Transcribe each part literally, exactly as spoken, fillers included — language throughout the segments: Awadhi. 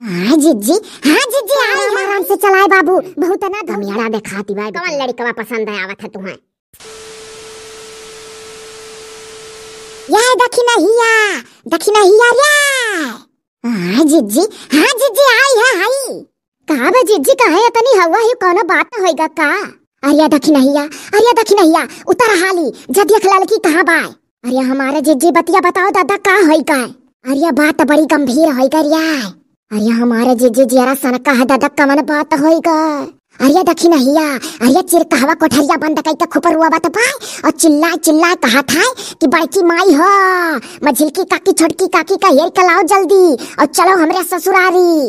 हाँ जिज्जी, हाँ जिज्जी, आ रही है। आराम से चलाए बाबू, बहुत ना दमियाड़ा देखाती बा। कौन लड़कवा पसंद है, आवत है तुम्हें? यह दखिनहिया, दखिनहिया रे। हाँ जिज्जी, हाँ जिज्जी, आई है, आई। का बा जिज्जी, काहे इतनी हवा ही, कौनो बात होइगा का? अरे दखिनहिया, अरे दखिनहिया, उतर हाली, जा देख ललकी कहाँ बाय। अरे हमारे जिज्जी बतिया बताओ दादा, का होइगा? अरे बात बड़ी गंभीर होइगा रे। अरे हमारे जिज्जी जियरा सनका है दादा, कवन बात होइगा? अरे दखिनहिया, अरे चिरकहवा कोठरिया बंद कइके खुपरुआ बत पाए और चिल्लाए चिल्लाए कहा था कि बड़की माई हो, मझिलकी काकी छोटकी काकी का हेर के लाओ जल्दी और चलो हमरे ससुरारी।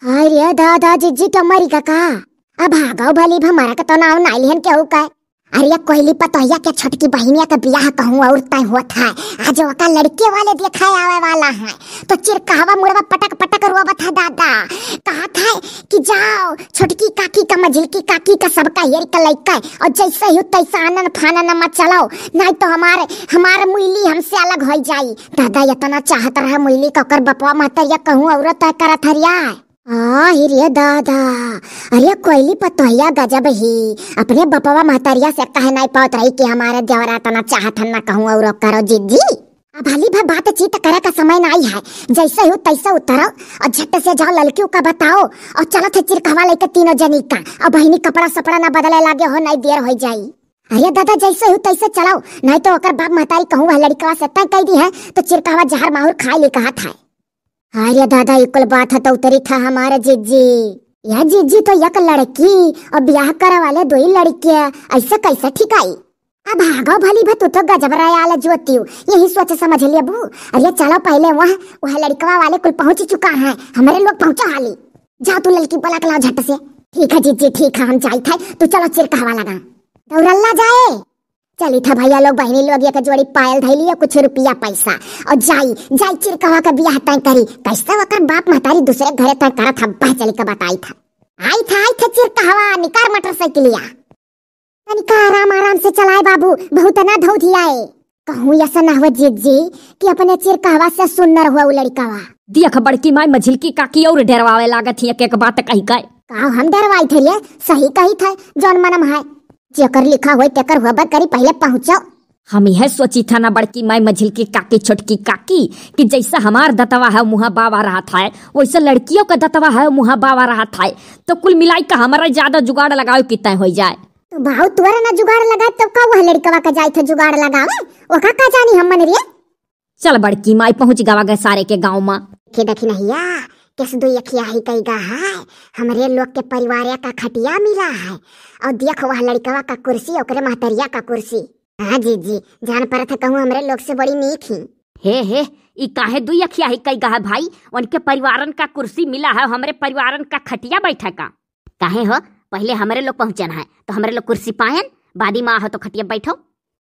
अरे दादा, जिज्जी के मरी का का? अब भागो भली भमरा के तो नाव नाई लिहन केहू का। अरे कोइली पतोहिया के छोटकी बहिनिया के बियाह कहूँ और तय होत है, आज ओका लड़के वाले देखाए आवे वाला है, तो चिरकहवा मुड़वा पटक पटक रोवत है दादा, कहत है कि जाओ छोटकी काकी का, मझिलकी काकी का, सबका हेर के लइके, और जैसे ही तैसे आनन फानन मचलाओ, नहीं तो हमारे, हमारे मुइली हमसे अलग हो जाई। दादा इतना चाहत रहे मुइली का, ओकर बपवा महतरिया कहूँ औरत है करत हरिया। आ, हिरे दादा, अरे कोइली पतोहिया गजब ही, अपने बपवा महतरिया से कहे नाई पावत रही कि हमारे देवरा इतना चाहत हन, ना कहूँ और करो जिज्जी। अब हाली भर बातचीत करे का समय नाई है, जैसे हो तैसे उतरो और झट से जाओ ललकी का बताओ और चलत है चिरकहवा लइके तीनों जनी का, और बहिनी कपड़ा सपड़ा ना बदले लागे हो, नाई देर हो जाई। अरे दादा जैसे हो तैसे चलाओ, नाई तो ओकर बाप महतारी कहूँ वह लड़कवा से तय कह दी है तो चिरकहवा जहर माहुर खाए ले कहत है। अरे दादा, ई कुल बात है तो उतरी था हमारे जिज्जी। या जिज्जी तो एक लड़की और ब्याह करे वाले दो ही लड़के, ऐसे कैसे ठिकाई? अब भागो भली भा, तू तो गजब रयाल जोतियो, यही सोच समझ लेबू। अरे चलो पहले वह, वह लड़कवा वाले कुल पहुँच चुका है, हमरे लोग पहुँचो हाली। जाओ तू ललकी बुला के लाओ झट से। ठीक है जिज्जी, ठीक है, हम जाइत है, तू चलो चिरकहवा लगा। दौड़ल्ला जाए। चली था भैया लोग, बहिनी लोग एक जोड़ी पायल धैली और कुछ रुपया पैसा, और जाई, जाई चिरकहवा के बियाह तय करी। कैसे ओकर बाप महतारी दूसरे घरे तय करत ह, बह चली के बताई था। आई था, आई था चिरकहवा, निकार मोटरसाइकिलिया। तनिका आराम आराम से चलाए बाबू, बहुत ना धौधियाए। कहूँ ऐसा ना हुआ जिज्जी कि अपने चिरकहवा से सुन्नर हुआ उ लड़कवा। देख बड़की माई मझिलकी काकी और डरवावे लागत ही एक एक बात कही के। का हम डरवाई थे रे, सही कही थे, जौन मनम है। जेकर लिखा होई तेकर होबे करी, पहिले पहुँचो। हम यह सोची था ना बड़की माई मझिलकी काकी छोटकी काकी कि जैसा हमार दतवा है मुँहा बावा रहत है, वैसे लड़कियों का दतवा है मुँहा बावा रहत है, तो कुल मिलाई का हमारा ज्यादा जुगाड़ लगावे की तय हो जाए। तो भाऊ तोरे ना जुगाड़ लगाए तब का वह लड़कवा का जाए थे जुगाड़ लगावे, ओका का जानी हम मन रे। चल बड़की माई पहुँच गवा गए सारे के गाँव मा। के दखिनहिया, केस दो अखिया ही कई गा है, हमरे लोग के परिवार का खटिया मिला है, और देख वह लड़कवा का कुर्सी, ओकरे महतरिया का कुर्सी। हाँ जिज्जी, जान परत है कहूँ हमरे लोग से बड़ी नीक ही। हे, हे, ई काहे दुई अखिया ही कई गा है भाई? उनके परिवारन का कुर्सी मिला है, हमरे परिवारन का खटिया बैठे का? काहे हो, पहिले हमरे लोग पहुँचन है, तो हमरे लोग कुर्सी पायन, बादी मा हो तो खटिया बैठो।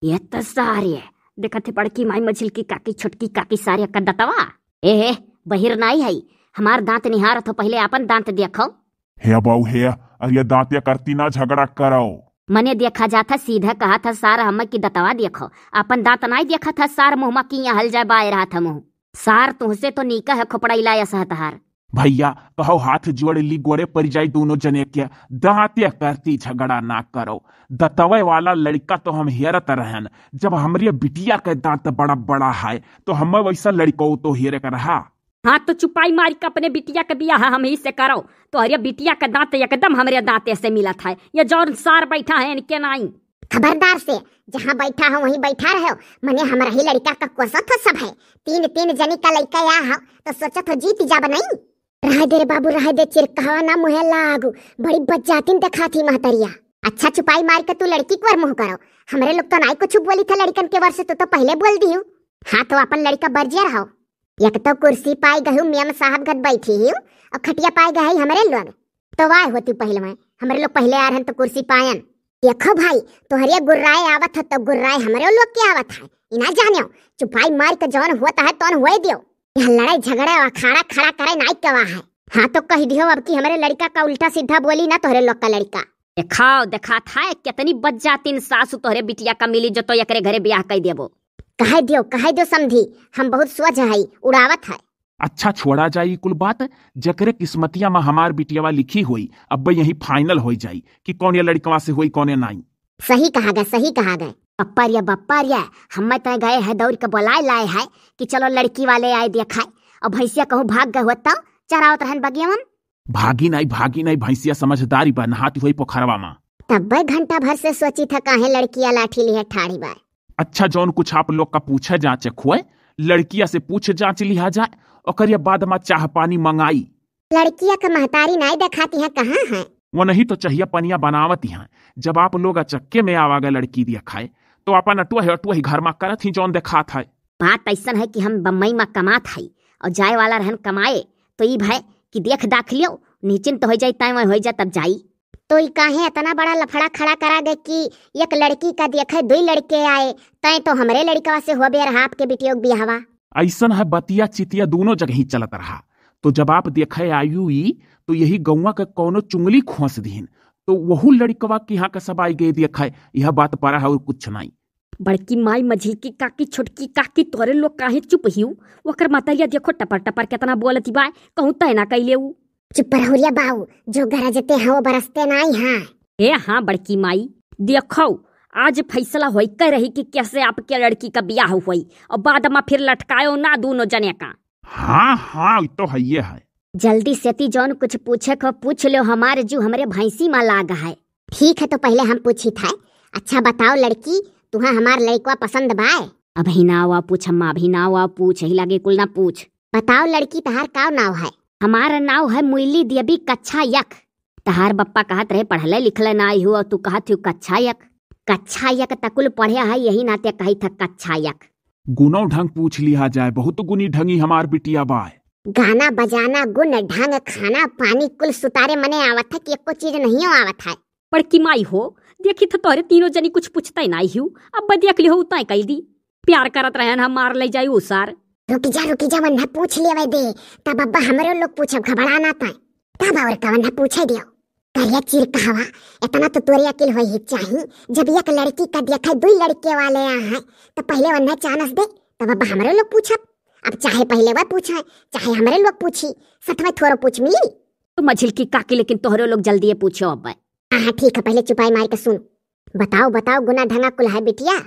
ये तो सारे, देखत है बड़की माई मझिलकी काकी छोटकी काकी सारे का दतवा। ए, हे, बहिर नाई है, हमार दांत निहारत हो, पहिले आपन दांत देखो। हे बाऊ हे, अरे दांत या करती ना झगड़ा करो। मने देखा जात है, सीधा कहा था सार, हम की दतवा देखो, अपन दांत नाई देखा था सार, मुँह मा किया हल जाए बाय रहा था मुँह। सार तुहसे तो नीका है खोपड़ा इलाया सहतहार। भैया कहो हाथ जोड़ ली, गोड़े पड़ जाई दोनों जने के, दांत या करती झगड़ा ना करो। दतवे वाला लड़का तो हम हेरत रहन, जब हमरे बिटिया के दांत बड़ा बड़ा है तो हम वैसा लड़को तो हेरे का रहा। हाँ, तो चुपाई मारी के अपने बिटिया के बियाह हम ही से करो। तोहरे बिटिया के दांत एकदम हमरे दांते से मिलत है। ये जौन सार बैठा है, इनके नाई। खबरदार से, जहाँ बैठा हो, वहीं बैठा रहो। मने हमरा ही लड़का का कोसत हो सब है। तीन, तीन जनी का लड़का या हो, तो सोचत हो जीत जाब नहीं। रह दे रे बाबू, रह दे, चिरकहवा ना मुहे लागू। बड़ी बज्जातिन देखात ही महतरिया। अच्छा, चुपाई मार के तू लड़की के वर मुँह करो। हमरे लोग तो नाई कुछ बोली था लड़कन के वर से, तू तो पहिले बोल दियो। हाँ, तो अपन लड़का बरजिया रहो। एक तो कुर्सी पाई गहू मेम साहब गत बैठी ही और खटिया पाई गए हमरे लोग। तो वाह होती पहले में, हमरे लोग पहले आ रहन तो कुर्सी पायन। देखो भाई, तोहरे गुर्राए आवत है तो गुर्राए हमरे लोग के आवत है। इना जानियो, चुपाई मार के जौन होता है तौन होए दियो। यहाँ लड़ाई झगड़ा और अखाड़ा खड़ा करे नाई के वाह है। हाँ तो कह दियो अब कि हमरे लड़का का उल्टा सीधा बोली ना तोहरे लोग का लड़का। देखाओ, देखात है कितनी बज्जातिन सासु तोहरे बिटिया का मिली जो तो एकरे घरे ब्याह कर देबो। कह दियो, कह दियो समधी, हम बहुत सोझ है, उड़ावत है। अच्छा, छोड़ा जाई कुल बात, जकरे किस्मतिया मा हमार बिटियावा लिखी होई, अब यही final होइ जाई कि कौने लड़कवा से होई, कौने नाई। सही कहा गए, सही कहा गए। बप्पा रे, बप्पा रे, हम्मे तय गए है दौड़ के बोलाए लाए है कि चलो लड़की वाले आए देखाए, और भैंसिया कहूँ भाग गए होत तो चरावत रहन बगिया में। भागी नाई, भागी नाई, भैंसिया समझदारी बा, नहाती होई पोखरवा मा। तब्बे घंटा भर से सोची था काहे लड़किया लाठी लिहे ठाड़ी बा। अच्छा, जौन कुछ आप लोग का पूछे जांचे खोए, लड़किया से पूछ जांच लिहा जाए, ओकरे बाद मा चाह पानी मंगाई। लड़किया के महतारी नाई देखाती है, कहाँ है? वो नहीं तो चहिया पनिया बनावती हैं। जब आप लोग अचक्के में आवा गए लड़की देखाए, तो अपन अटुआ ही, अटुआ ही घर मा करत ही जौन देखात है। बात ऐसन है कि हम बम्बई मा कमात हई और जाए वाला रहन कमाए, तो ई भय कि देख दाख लियो, निश्चिंत हो जाई, तय वह हो जा तब जाई। तो ई काहे इतना बड़ा लफड़ा खड़ा करा गए कि एक लड़की का देखे दुई लड़के आए, तय तो हमरे लड़कवा से हो बे रहा आपके बिटियों के बियाहवा। ऐसन है बतिया चितिया दोनों जगह ही चलत रहा। तो जब आप देखे आयु ई, तो यही गौवा के कौनो चुंगली खोस दीन, तो वहू लड़कवा के यहाँ का सब आई गए देखे, यह बात परा है और कुछ नहीं। बड़की माई, मझिलकी काकी, छोटकी काकी, तोरे लोग काहे चुप हिउ? ओकर मतरिया देखो टपर टपर केतना बोलती बाय, कहूँ तय ना कैले उ। चुप रहो रे बाऊ, जो गरजते हैं वो बरसते नाई हैं। ए हाँ बड़की माई, देखो आज फैसला होई कह रही कि कैसे आपके लड़की का ब्याह होई और बाद में फिर लटकायो ना दोनों जने का। हाँ हाँ, ई तो हइये है। जल्दी सेती जौन कुछ पूछे को पूछ लो, हमार जू हमरे भैंसी मा लाग है। ठीक है, तो पहले हम पूछी था। अच्छा बताओ लड़की, तुहाँ हमार लड़कवा पसंद बाय? अबही नाव आ पूछ अम्मा, अबही नाव आ पूछ, यही लागे कुल ना पूछ। बताओ लड़की, तहार काव नाव है? हमार नाव है मुइली देवी कच्छा यक। तहार बप्पा कहत रहे पढ़ले लिखले ना आई हो, और तू कहत हो कच्छा यक। कच्छा यक तकुल पढ़े है, यही नाते कही था कच्छा यक। गुनो ढंग पूछ लिहा जाए, बहुत गुनी ढंगी हमार बिटिया बाय। गाना बजाना, गुण ढंग, खाना पानी कुल सुतारे मने आवत है कि एको चीज नहीं आवत है। बड़की माई हो, देखी तो तोहरे तीनों जनी कुछ पूछते ना हिउ, अब देख लिहो उताय कई दी। प्यार करत रहन हम मार ले जाई उसार। रुकी जा, रुकी जा, वन्ना पूछ लेवे दे, तब अब्बा हमरे लोग पूछब, घबरा ना ताय। तब और का वन्ना पूछे दियो। करिया चिर कहवा, इतना तो तोरे अकिल होई ही चाही, जब एक लड़की का देखे दुई लड़के वाले आ हैं, तो पहले वन्ना चानस दे, तब अब्बा हमरे लोग पूछब। अब चाहे पहले वह पूछे, चाहे हमरे लोग पूछी, सतवे थोरो पूछ मिली। तो मझिलकी काकी, लेकिन तोहरे लोग जल्दी पूछो अब। हाँ, हाँ, ठीक है, पहले चुपाई मार के सुन। बताओ, बताओ, गुना ढंगा कुल है बिटिया।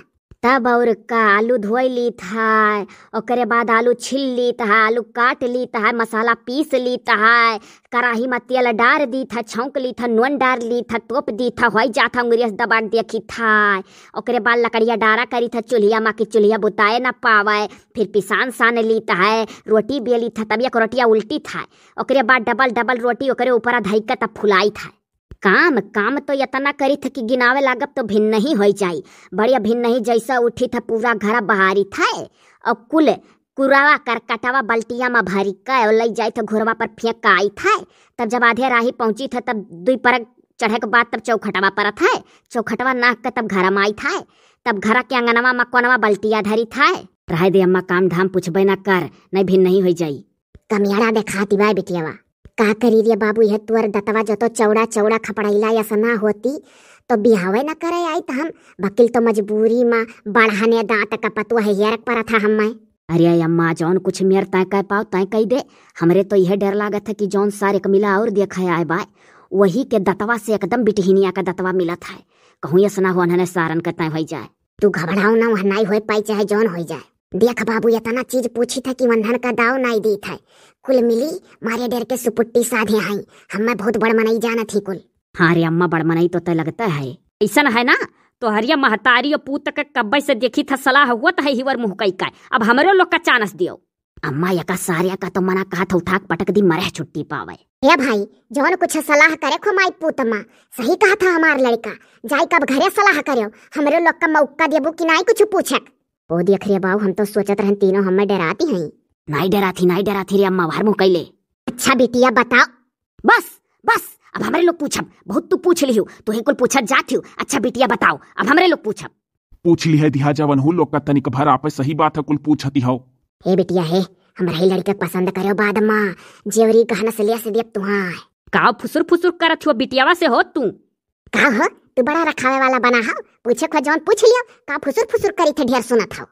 तब और का, आलू धोई लीत है, ओकरे बाद आलू छील लीत है, आलू काट लीत है, मसाला पीस लीत है, कराही में तेल डार दीत है, छौंक लीत है, नून डार लीत है, तोप दीत है, होई जात है, उंगरिया से दबा के देखी था। ओकरे बाद लकड़िया डारा करी था चूल्हिया में कि चूल्हिया बुताए ना पावे, फिर पिसान सान लीत है, रोटी बेली था, तब एक रोटिया उल्टी था, ओकरे बाद डबल डबल रोटी ओकरे ऊपर धई के तब फुलाई था। काम, काम तो यतना करी था कि गिनावे लागब तो भिन्न ही होई जाई। बढ़िया भिन्न ही जैसा उठी था, पूरा घरा बहारी था, और कुल कुरावा करकटवा बल्टिया में भरी के और लई जाई था, घोरवा पर फेंक के आई था। तब जब आधे राही पहुँची था, तब दुई परग चढ़े के बाद तब चौखटवा परत है, चौखटवा नाक के तब घरा में आई था, तब घरा के अंगनवा में कोनवा बल्टिया धरी था। रहे दे अम्मा, काम धाम पूछबे ना कर, नहीं भिन्न ही होई जाई। कमियाड़ा देखाती बा बिटियावा। का करी रे बाबू, यह तुअर दतवा जो तो चौड़ा चौड़ा खपड़ैला यस ना होती, तो बिहावे न करे आई त हम। बकिल तो मजबूरी मा बढ़ाने दांत का पतुआ है, हेरक परत है हम्मे। अरे अम्मा, जौन कुछ मेर तय कह पाओ तय कह दे। हमरे तो यह डर लागत है कि जौन सारे क मिला और देखे आए बाय, वही के दतवा से एकदम बिटहिनिया का दतवा मिलत है। कहूँ यस ना हो उन्हने सारन के तय होई जाए। तू घबराओ ना, वह नाई होई पाई चाहे जौन होई जाए। देख बाबू, इतना चीज पूछी था कि वंधन का दाव नाई दी था। कुल मिली मारे डर के सुपुट्टी साधे हई। हम्मे बहुत बड़ मनई जानत ही कुल। हाँ रे अम्मा, बड़ मनई तो तय लगता है। ऐसन है ना, तो हरिया महतारी और पूत के कब्बे से देखी था सलाह हुआ तो है हिवर मुँह कई का। अब हमरो लोग का चानस दियो। अम्मा, यका सारिया का तो मना कहा था उठाक पटक दी, मरे छुट्टी पावे। हे भाई, जौन कुछ सलाह करे खो माई पूत मा, सही कहा था हमार लड़का। जाई कब घरे सलाह करेव, हमरो लोग का मौका देबू कि नाई कुछ पूछक। ओ देख रे बाऊ, हम तो सोचत रहन तीनों हम्मे डराती हई। नाई डराथी, नाई डराथी रे अम्मा, हर मुँह कैले। अच्छा बिटिया बताओ। बस, बस, अब हमरे लोग पूछब, बहुत तू पूछ लिहू, तू ही कुल पूछत जात हियो। अच्छा बिटिया बताओ, अब हमरे लोग पूछब। पूछ लिहे दिहा जवन हूँ लोग का तनिक भर आपे सही बात है कुल पूछती हो। हे बिटिया हे, हमरा ही लड़के के पसंद करेव बाद मा, जेवरी गहना से ले से देब तुहाँ। का फुसुर फुसुर करत हुआ बिटियावा से हो तू? का हो, तू बड़ा रखावे वाला बना हो, पूछे खो जौन पूछ लियो, का फुसुर फुसुर करी थे ढेर सुनत हो।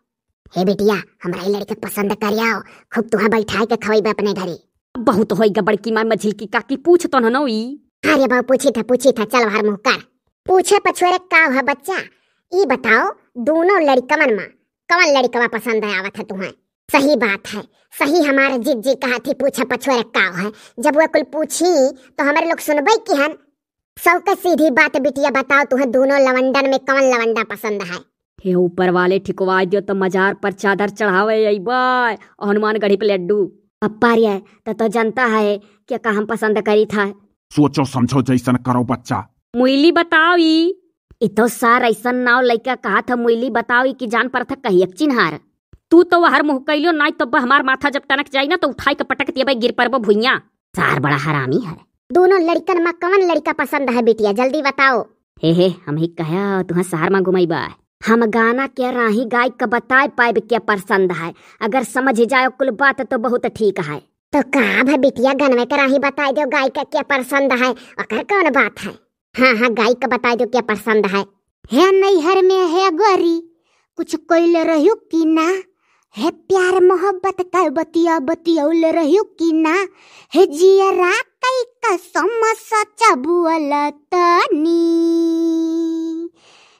"हे बिटिया, हमरा ई लड़का पसंद करियाओ, खूब तुहा बैठाए के खवैबे अपने घरे।" "बहुत होइगा बड़की माई, मझिलकी काकी पूछ तो न नौ ई।" "अरे बाबू, पूछी था, पूछी था, चल बाहर मुँह कर।" "पूछे पछुआरे का है बच्चा, ई बताओ, दोनों लड़कवन मा कवन लड़कवा पसंद आवत है तुहें?" "सही बात है, सही हमारे जीजी कहा थी, पूछे पछुआरे का है। जब वो कुल पूछी तो हमरे लोग सुनबे की हन।" "सबके सीधी बात बिटिया बताओ, तुहें दोनों लवंडन में कवन लवंडा पसंद है?" "हे ऊपर वाले, ठिकवाई दियो तो मजार पर चादर चढ़ावे अइबे, हनुमानगढ़ी पे लड्डू।" "पप्पा रे, तो, तो जनता है कि का हम पसंद करी था?" "सोचो समझो जैसन करो बच्चा।" "मुइली बताओ ई।" "ई तो सार ऐसन नाव लइका कहा था, मुइली बताओ ई कि जान पर था कहियक चिन्हार।" "तू तो हर मुँह कैलो, नाई तो हमार माथा जब टनक जाई ना तो उठाई के पटक दियबे, गिर परबो भुइयाँ।" "सार बड़ा हरामी है।" "दोनों लड़कन मा कवन लड़का पसंद है बिटिया, जल्दी बताओ।" "हे हे, हम ही कहा तुहा शहर मा घुमैबा।" "हम गाना के राही गाय के बताए पाइब के पसंद है, अगर समझ जाओ कुल बात तो बहुत ठीक है।" "तो का भा बिटिया, गनवे के राही बताए दो गाय के, के पसंद है, ओकर कौन बात है?" "हाँ हाँ, गाय के बताए दो के पसंद है।" "हे नैहर में हे गोरी, कुछ कोइल रह्यू कि ना? हे प्यार मोहब्बत का बतिया बतियौल रह्यू कि ना? हे जियरा कई कसम सच बोल तनी,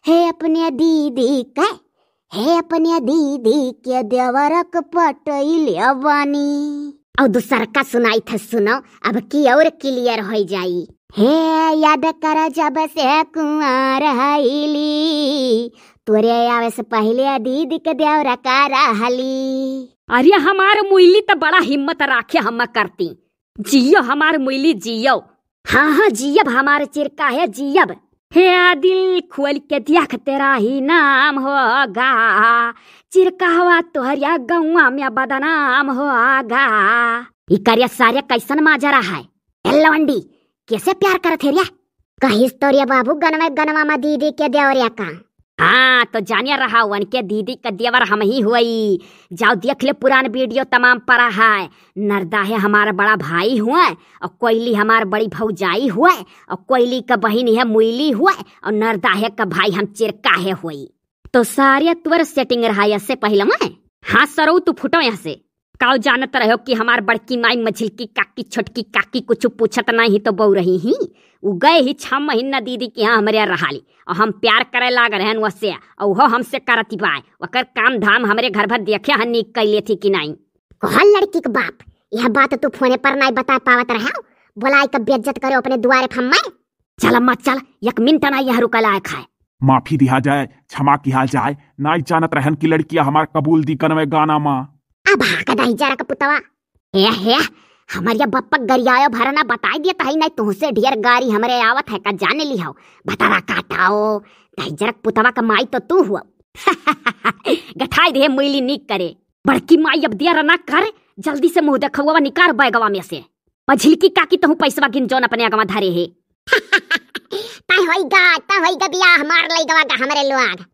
हे अपने दीदी के, हे अपने दीदी के देवरक पटैले बानी।" और दूसर का सुनाई था, सुनो, अब की और clear हो जाई। "हे याद कर जब से कुंवार हईली, तोरे आवे से पहले दीदी के देवरा का रहली।" अरे हमार मुइली त बड़ा हिम्मत राखे हम करती। जियो हमार मुइली जियो। हाँ हाँ जियब हमार चिरका है जियब। हे आ दिल खोल के देख तेरा ही नाम होगा, चिरका हुआ तोहरिया गौवा में बदनाम होगा। ई करिया सारे कैसन माजरा है? ए लवंडी, कैसे प्यार करत हे रे? कहिस तो रे बाबू, गनवे गनवा मा दीदी के देवरिया का। हाँ, तो जानिया रहा, उनके दीदी का देवर हम ही हुई। जाओ देख ले, पुरान video तमाम पड़ा है। नरदाहे हमार बड़ा भाई हुए, और कोयली हमार बड़ी भौजाई हुए, और कोयली का बहिन है मुइली हुए, और नरदाहे का भाई हम चिरकाहे हुई। तो सारे तोर setting रहा इससे पहले में? हाँ सरऊ, तू फुटो यहाँ से। काऊ जानत रहो कि हमार बड़की माई, मझिलकी काकी, छोटकी काकी कुछ पूछत नहीं तो बऊ रही ही। उ गए ही छह महीना दीदी के यहाँ हमरे रहाली, और हम प्यार करे लाग रहन वसे, और वो हमसे करती बाय। ओकर काम धाम हमरे घर भर देखे हन नीक कैले थी कि नहीं। कौन लड़की के बाप? यह बात तू फोने पर नहीं बता पावत रहा? बोलाई के बेइज्जत करो अपने दुआरे फम्मा। चल अम्मा चल, एक मिनट ना यह रुका लायक है। माफी दिहा जाए, क्षमा किहा जाए, नाई जानत रहन कि लड़किया हमार कबूल दी गनवे गाना मा। अब हाक दहिजरा का पुतवा। हे हे, हमरिया बप्पक गरियायो भरना बताई दिया तही नहीं तुहसे ढेर गारी हमरे आवत है का जाने लिहाओ। बतारा काटाओ, दहिजरा का पुतवा का माई तो तू हुआ। गठाई दे मुइली नीक करे। बड़की माई अब देर ना कर, जल्दी से मुँह देखौवा निकार बैगवा में से। मझिलकी काकी तहु पैसवा गिन जौन अपने अगवा धरे हे। तय होइगा, तय होइगा बियाह हमार लइगवा का हमरे लोग।